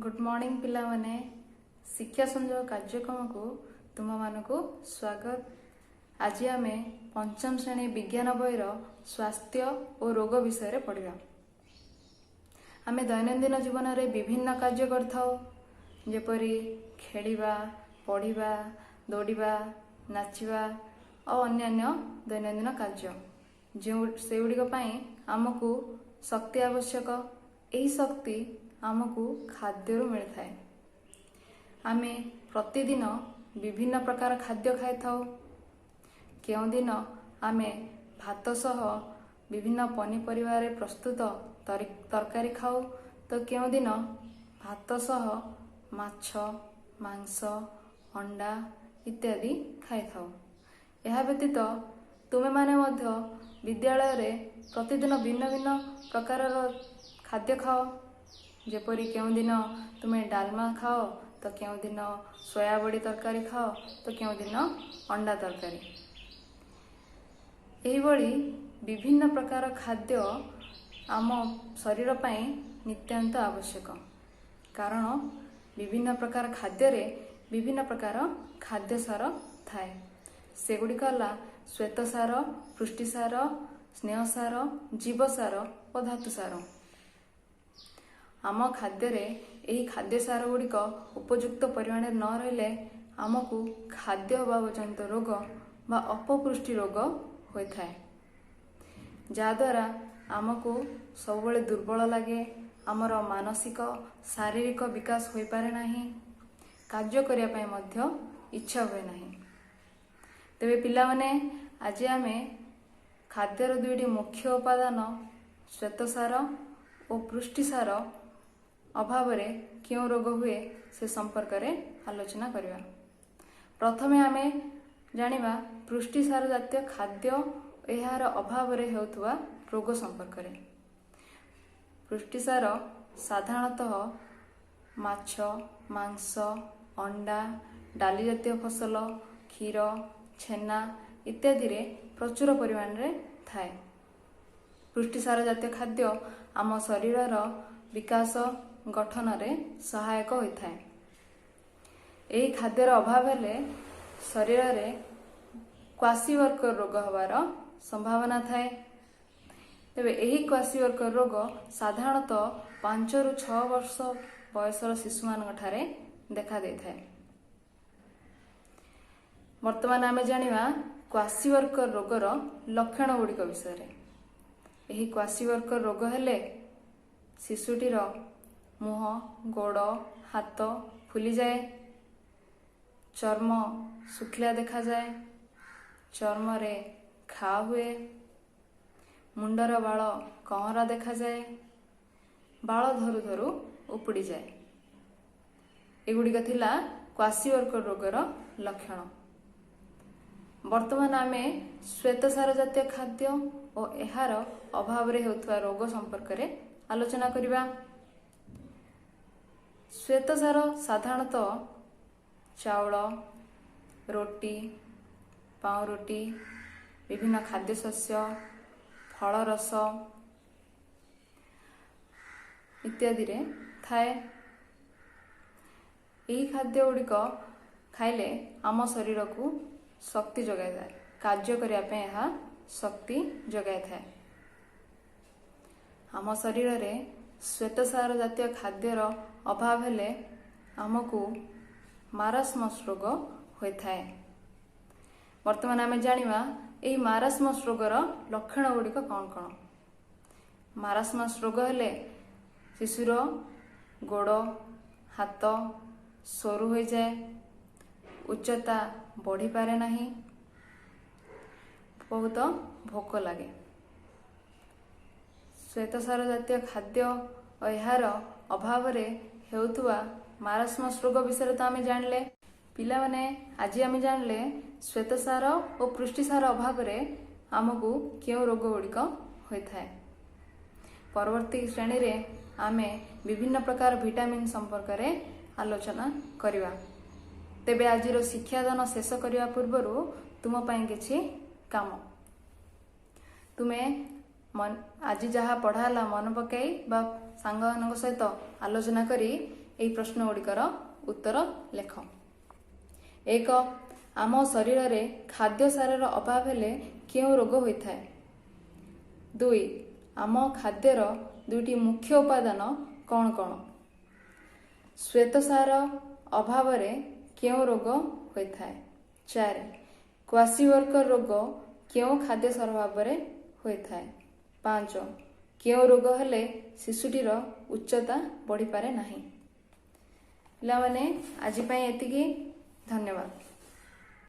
Good morning ପିଲାମାନେ। ଶିକ୍ଷା ସଂଯୋଗ କାର୍ଯ୍ୟକ୍ରମକୁ ତୁମମାନଙ୍କୁ ସ୍ୱାଗତ। ଆଜି ଆମେ ପଞ୍ଚମ ଶ୍ରେଣୀ ବିଜ୍ଞାନ ବହିର ସ୍ୱାସ୍ଥ୍ୟ ଓ ରୋଗ ବିଷୟରେ ପଢ଼ିବା। ଆମେ ଦୈନନ୍ଦିନ ଜୀବନରେ ବିଭିନ୍ନ କାର୍ଯ୍ୟ କରିଥାଉ, ଯେପରି ଖେଳିବା, ପଢ଼ିବା, ଦୌଡ଼ିବା, ନାଚିବା ଆଉ ଅନ୍ୟାନ୍ୟ ଦୈନନ୍ଦିନ କାର୍ଯ୍ୟ। ଯେଉଁ ସେଗୁଡ଼ିକ ପାଇଁ ଆମକୁ ଶକ୍ତି ଆବଶ୍ୟକ। ଏହି ଶକ୍ତି ଆମକୁ ଖାଦ୍ୟରୁ ମିଳିଥାଏ। ଆମେ ପ୍ରତିଦିନ ବିଭିନ୍ନ ପ୍ରକାର ଖାଦ୍ୟ ଖାଇଥାଉ। କେଉଁଦିନ ଆମେ ଭାତ ସହ ବିଭିନ୍ନ ପନିପରିବାରେ ପ୍ରସ୍ତୁତ ତରକାରୀ ଖାଉ ତ କେଉଁଦିନ ଭାତ ସହ ମାଛ, ମାଂସ, ଅଣ୍ଡା ଇତ୍ୟାଦି ଖାଇଥାଉ। ଏହା ବ୍ୟତୀତ ତୁମେମାନେ ମଧ୍ୟ ବିଦ୍ୟାଳୟରେ ପ୍ରତିଦିନ ଭିନ୍ନ ଭିନ୍ନ ପ୍ରକାରର ଖାଦ୍ୟ ଖାଅ। ଯେପରି କେଉଁଦିନ ତୁମେ ଡାଲମା ଖାଅ ତ କେଉଁଦିନ ସୋୟାବଡ଼ି ତରକାରୀ ଖାଅ ତ କେଉଁଦିନ ଅଣ୍ଡା ତରକାରୀ। ଏହିଭଳି ବିଭିନ୍ନ ପ୍ରକାର ଖାଦ୍ୟ ଆମ ଶରୀର ପାଇଁ ନିତ୍ୟାନ୍ତ ଆବଶ୍ୟକ, କାରଣ ବିଭିନ୍ନ ପ୍ରକାର ଖାଦ୍ୟରେ ବିଭିନ୍ନ ପ୍ରକାର ଖାଦ୍ୟସାର ଥାଏ। ସେଗୁଡ଼ିକ ହେଲା ଶ୍ୱେତସାର, ପୁଷ୍ଟିସାର, ସ୍ନେହସାର, ଜୀବସାର ଓ ଧାତୁସାର। ଆମ ଖାଦ୍ୟରେ ଏହି ଖାଦ୍ୟସାର ଗୁଡ଼ିକ ଉପଯୁକ୍ତ ପରିମାଣରେ ନ ରହିଲେ ଆମକୁ ଖାଦ୍ୟ ଅଭାବଜନିତ ରୋଗ ବା ଅପପୁଷ୍ଟି ରୋଗ ହୋଇଥାଏ, ଯାହାଦ୍ୱାରା ଆମକୁ ସବୁବେଳେ ଦୁର୍ବଳ ଲାଗେ, ଆମର ମାନସିକ ଶାରୀରିକ ବିକାଶ ହୋଇପାରେ ନାହିଁ, କାର୍ଯ୍ୟ କରିବା ପାଇଁ ମଧ୍ୟ ଇଚ୍ଛା ହୁଏ ନାହିଁ। ତେବେ ପିଲାମାନେ, ଆଜି ଆମେ ଖାଦ୍ୟର ଦୁଇଟି ମୁଖ୍ୟ ଉପାଦାନ ଶ୍ୱେତସାର ଓ ପୁଷ୍ଟିସାର ଅଭାବରେ କେଉଁ ରୋଗ ହୁଏ, ସେ ସମ୍ପର୍କରେ ଆଲୋଚନା କରିବା। ପ୍ରଥମେ ଆମେ ଜାଣିବା ପୁଷ୍ଟିସାର ଜାତୀୟ ଖାଦ୍ୟ ଏହାର ଅଭାବରେ ହେଉଥିବା ରୋଗ ସମ୍ପର୍କରେ। ପୁଷ୍ଟିସାର ସାଧାରଣତଃ ମାଛ, ମାଂସ, ଅଣ୍ଡା, ଡାଲି ଜାତୀୟ ଫସଲ, କ୍ଷୀର, ଛେନା ଇତ୍ୟାଦିରେ ପ୍ରଚୁର ପରିମାଣରେ ଥାଏ। ପୁଷ୍ଟିସାର ଜାତୀୟ ଖାଦ୍ୟ ଆମ ଶରୀରର ବିକାଶ ଗଠନରେ ସହାୟକ ହୋଇଥାଏ। ଏହି ଖାଦ୍ୟର ଅଭାବ ହେଲେ ଶରୀରରେ କ୍ୱାସିଓରକର ରୋଗ ହେବାର ସମ୍ଭାବନା ଥାଏ। ତେବେ ଏହି କ୍ୱାସିଓରକର ରୋଗ ସାଧାରଣତଃ 5ରୁ 6 ବର୍ଷ ବୟସର ଶିଶୁମାନଙ୍କ ଠାରେ ଦେଖାଦେଇଥାଏ। ବର୍ତ୍ତମାନ ଆମେ ଜାଣିବା କ୍ୱାସିଓରକର ରୋଗର ଲକ୍ଷଣ ଗୁଡ଼ିକ ବିଷୟରେ। ଏହି କ୍ୱାସିଓରକର ରୋଗ ହେଲେ ଶିଶୁଟିର ମୁହଁ, ଗୋଡ଼, ହାତ ଫୁଲିଯାଏ, ଚର୍ମ ଶୁଖିଲା ଦେଖାଯାଏ, ଚର୍ମରେ ଘା ହୁଏ, ମୁଣ୍ଡର ବାଳ କଅଁରା ଦେଖାଯାଏ, ବାଳ ଧରୁ ଧରୁ ଉପୁଡ଼ିଯାଏ। ଏଗୁଡ଼ିକ ଥିଲା କ୍ୱାସିଓରକର ରୋଗର ଲକ୍ଷଣ। ବର୍ତ୍ତମାନ ଆମେ ଶ୍ୱେତସାର ଜାତୀୟ ଖାଦ୍ୟ ଓ ଏହାର ଅଭାବରେ ହେଉଥିବା ରୋଗ ସମ୍ପର୍କରେ ଆଲୋଚନା କରିବା। ଶ୍ୱେତସାର ସାଧାରଣତଃ ଚାଉଳ, ରୋଟି, ପାଉଁରୁଟି, ବିଭିନ୍ନ ଖାଦ୍ୟଶସ୍ୟ, ଫଳରସ ଇତ୍ୟାଦିରେ ଥାଏ। ଏହି ଖାଦ୍ୟ ଗୁଡ଼ିକ ଖାଇଲେ ଆମ ଶରୀରକୁ ଶକ୍ତି ଯୋଗାଇଥାଏ। କାର୍ଯ୍ୟ କରିବା ପାଇଁ ଏହା ଶକ୍ତି ଯୋଗାଇଥାଏ। ଆମ ଶରୀରରେ ଶ୍ୱେତସାର ଜାତୀୟ ଖାଦ୍ୟର ଅଭାବ ହେଲେ ଆମକୁ ମାରାସ୍ମସ୍ ରୋଗ ହୋଇଥାଏ। ବର୍ତ୍ତମାନ ଆମେ ଜାଣିବା ଏହି ମାରାସ୍ମସ୍ ରୋଗର ଲକ୍ଷଣ ଗୁଡ଼ିକ କ'ଣ କ'ଣ। ମାରାସ୍ମସ୍ ରୋଗ ହେଲେ ଶିଶୁର ଗୋଡ଼, ହାତ ସରୁ ହୋଇଯାଏ, ଉଚ୍ଚତା ବଢ଼ିପାରେ ନାହିଁ, ବହୁତ ଭୋକ ଲାଗେ। ଶ୍ୱେତସାର ଜାତୀୟ ଖାଦ୍ୟ ଓ ଏହାର ଅଭାବରେ ହେଉଥିବା ମାରାସ୍ମସ୍ ରୋଗ ବିଷୟରେ ତ ଆମେ ଜାଣିଲେ। ପିଲାମାନେ, ଆଜି ଆମେ ଜାଣିଲେ ଶ୍ୱେତସାର ଓ ପୁଷ୍ଟିସାର ଅଭାବରେ ଆମକୁ କେଉଁ ରୋଗ ଗୁଡ଼ିକ ହୋଇଥାଏ। ପରବର୍ତ୍ତୀ ଶ୍ରେଣୀରେ ଆମେ ବିଭିନ୍ନ ପ୍ରକାର ଭିଟାମିନ୍ ସମ୍ପର୍କରେ ଆଲୋଚନା କରିବା। ତେବେ ଆଜିର ଶିକ୍ଷାଦାନ ଶେଷ କରିବା ପୂର୍ବରୁ ତୁମ ପାଇଁ କିଛି କାମ। ତୁମେ ଆଜି ଯାହା ପଢ଼ା ହେଲା ମନେ ପକାଇ ବା ସାଙ୍ଗମାନଙ୍କ ସହିତ ଆଲୋଚନା କରି ଏହି ପ୍ରଶ୍ନ ଗୁଡ଼ିକର ଉତ୍ତର ଲେଖ। 1, ଆମ ଶରୀରରେ ଖାଦ୍ୟ ସାରର ଅଭାବ ହେଲେ କେଉଁ ରୋଗ ହୋଇଥାଏ? 2, ଆମ ଖାଦ୍ୟର ଦୁଇଟି ମୁଖ୍ୟ ଉପାଦାନ କ'ଣ କ'ଣ? ଶ୍ୱେତସାର ଅଭାବରେ କେଉଁ ରୋଗ ହୋଇଥାଏ? 4, କ୍ୱାସିଓର୍କର ରୋଗ କେଉଁ ଖାଦ୍ୟ ସାର ଅଭାବରେ ହୋଇଥାଏ? 5, କେଉଁ ରୋଗ ହେଲେ ଶିଶୁଟିର ଉଚ୍ଚତା ବଢ଼ିପାରେ ନାହିଁ? ପିଲାମାନେ, ଆଜି ପାଇଁ ଏତିକି। ଧନ୍ୟବାଦ।